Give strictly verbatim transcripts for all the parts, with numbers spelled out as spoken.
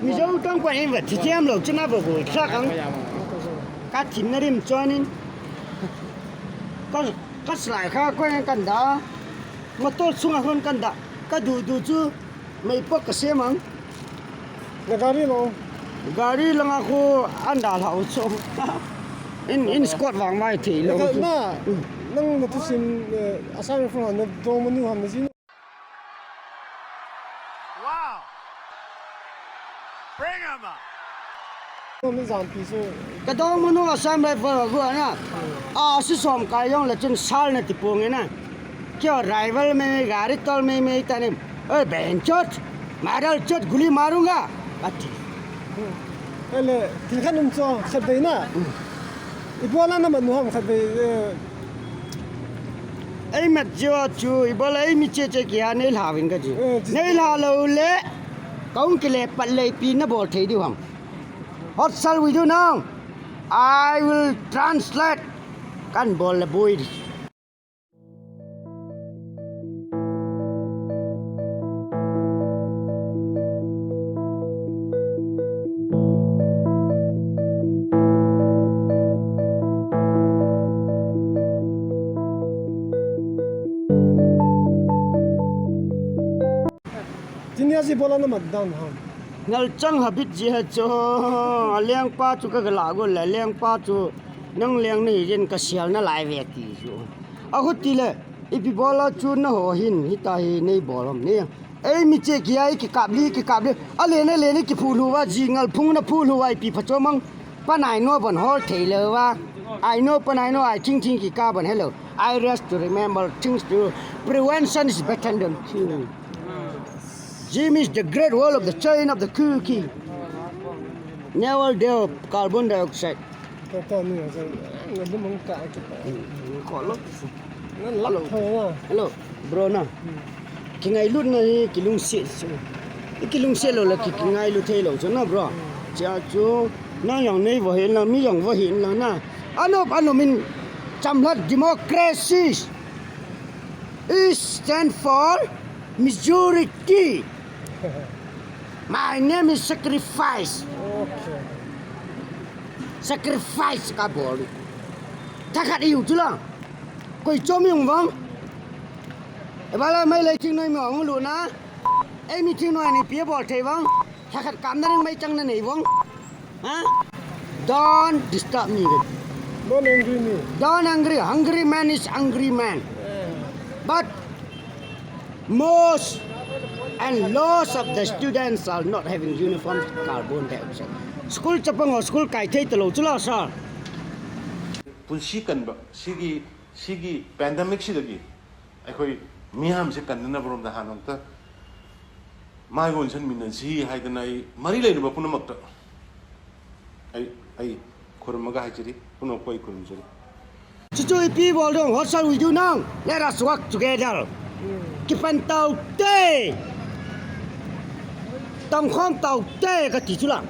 Mizo tong pa in va thi thiam lo chuna va go thla kang. Ka thim na rim chuan in. Ka, ka slai kha ko kan da. Motor chunga hon kan da. Ka du du chu mei pok ka sem ang. Na gari lo. Gari langa khu an da hlau chu. In, in Scott vang mai thei lo. Na, nang na tu sin, eh, Assam Rifle han na dong manu han na zin. Wow. Bring 'em up. Ka dong manu Assam Rifle a gu na. A si som kai yong la chun sal na ti pung na. Kyo rival me me gari tol me me ta ne. Oi ben chot. Maral chot guli marunga. Ati. Ele, thil khat um chu, khat vei na. Ibola na mat nu ham khat vei, eh. Ei mat jo chu, ibola ei mi che che kia nei hla vin ka ji. Eh, ji. Nei hla lo le, ka ung kile pat le pi na bol thei diu ham. What shall we do now? I will translate. Kan bol le boi di. Tini a ji bola na mat dan ham. Ngal chang habit ji ha chu. A leng pa chu ka la go la leng pa chu. Nang leng nei jen ka sial na lai ve ti chu. A khu ti le, ipi bola chu na ho hin, hita hi nei bol ham ni. Ei mi che kia i ki kap li, ki kap li. A le na le ni ki phu lu wa ji ngal phung na phu lu wa ipi pha cho mang. Pa nai no bon hol thei lo wa. I know, pa nai no, I think, think ki ka bon hello. I rest to remember things to prevention is better than cure. Jim is the great wall of the chain of the cookie. Never deal carbon dioxide. Ko ko ni sa, na dum ang ka ki. Ko lo. Hello. Hello, bro na. Ki ngailut na hi ki lungset. Ki lungset lo la ki, ki ngailut thei lo chu na, bro. Chia chu na yang nei vo hin la, mi yang vo hin la na. Ano, ano min chamlat democracy. Is stand for majority. My name is Sacrifice. Okay. Sacrifice ka bol. Thakhat iu chu la. Koi chom iu vang. E bala mai lai thing noi mi ong lu na. Ei mi thing noi ni pi bol thei vang. Thakhat kam na ring mai chang na nei vang. Ha? Don't disturb me. Don't angry me. Don't angry. Hungry man is angry man. But most and lots of the students are not having uniform carbon dioxide. School chapang ho school kai thei talo chula sa. Punsi kan ba, sigi, sigi pandemic sidagi. ꯑꯩꯈꯣꯏ ꯃꯤꯌꯥꯝꯁꯦ ꯀꯟꯅꯅꯕꯔꯣꯝꯗ ꯍꯥꯟꯅ ꯑꯝꯇ ꯃꯥꯏ ꯑꯣꯟꯁꯤꯟꯃꯤꯟꯅꯁꯤ ꯍꯥꯏꯗꯅ ꯑꯩ ꯃꯔꯤ ꯂꯩꯅꯕ ꯄꯨꯝꯅꯃꯛꯇ ꯑꯩ, ꯑꯩ ꯈꯨꯔꯨꯝꯃꯒ ꯍꯥꯏꯖꯔꯤ, ꯄꯨꯝꯅꯃꯛꯄꯨ ꯑꯩ ꯈꯨꯔꯨꯝꯖꯔꯤ꯫ Chuchu ipi bol dong, what shall we do now? Let us work together. Kipan tau te. Tong khom tau te ka ti chu la.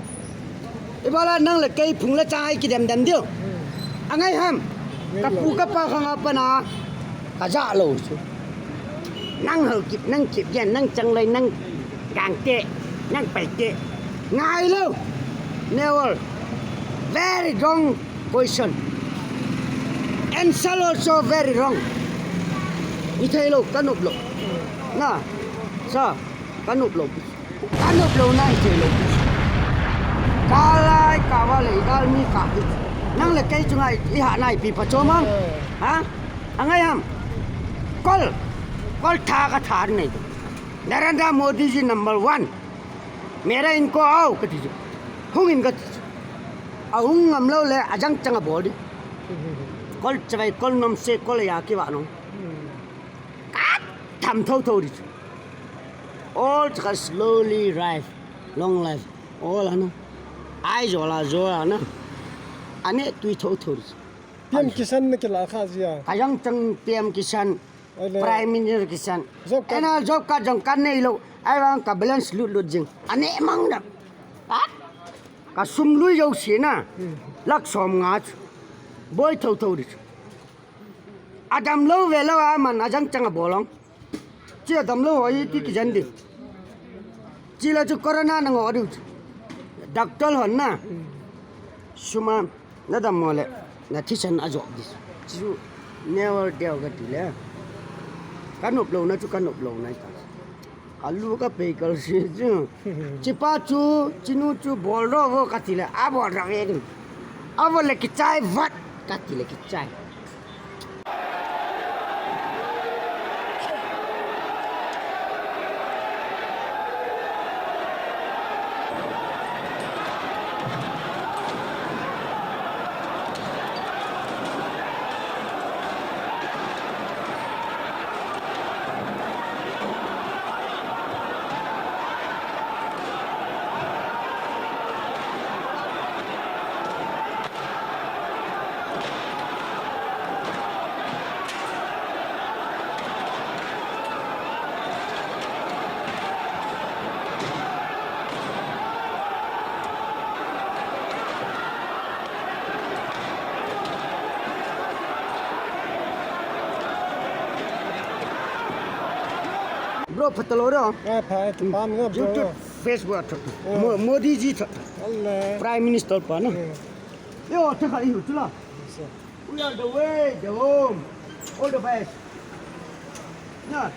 Ibala nang le kei phung le chang ai kidem dem diu. Angai ham. Ka pu ka pa khang a pana ka ja lo chu. Nang hal kip, nang kip gen, nang chang lai, nang gang te, nang pai te. Ngai lo. Never. Very wrong question. Answer also very wrong. Ni thei lo, ka nop lo. Na. Sa. Ka nop lo. Ka nop lo na i thei lo. Ka lai ka va le i dal mi ka. Nang le kei chunga i ha nai pi pa chom ang. Ha? Angai ham. Kol. Kol tha ka tha nei. Narendra Modi ji number one. Mera inko ao ka ti chu. Hung in ka ti chu. A hung ngam lo le a jang chang a bol di. Kol chavai kol nom se kol ya ki va nong. Ka tham tho tho di chu. All taka slowly life, long life. All ana. Ai jo la jo ana. Ane tui tho tho di chu. P M Kisan na kila kha jia. Ka jang chang P M Kisan. Ai le. Prime Minister Kisan. Job card. Ena job card jong kan nei lo. Ai vang ka balance lut lut jing. Ane mang da. At. Ka sum lui jo si na. Hmm. Lak som nga chu. Boi tho tho di chu. Adam lo ve lo a man a jang chang a bolong. Chi adam lo hoi ti ki jan di. Chi la chu corona na ngo di chu. Doctor hon na. Suma, nadam mo le, na thisan ajop di. Chu never deu kati le. Kanop louna chu kanop louna ta. Alu kapei kalsi chu. Chipa chu, chinu chu bol ro vo kati le, abol ro ve. Abol le kichai vat kati le kichai. Bro, phatalo ro. Eh, pha, pha, mi bro. YouTube, Facebook a thot. Eh. Mo-, Modi ji thot. Allah. Prime Minister pa na. Eh. Yo, thakha ihu chula. Yes, sir. We are the way, the home. All the best. Na.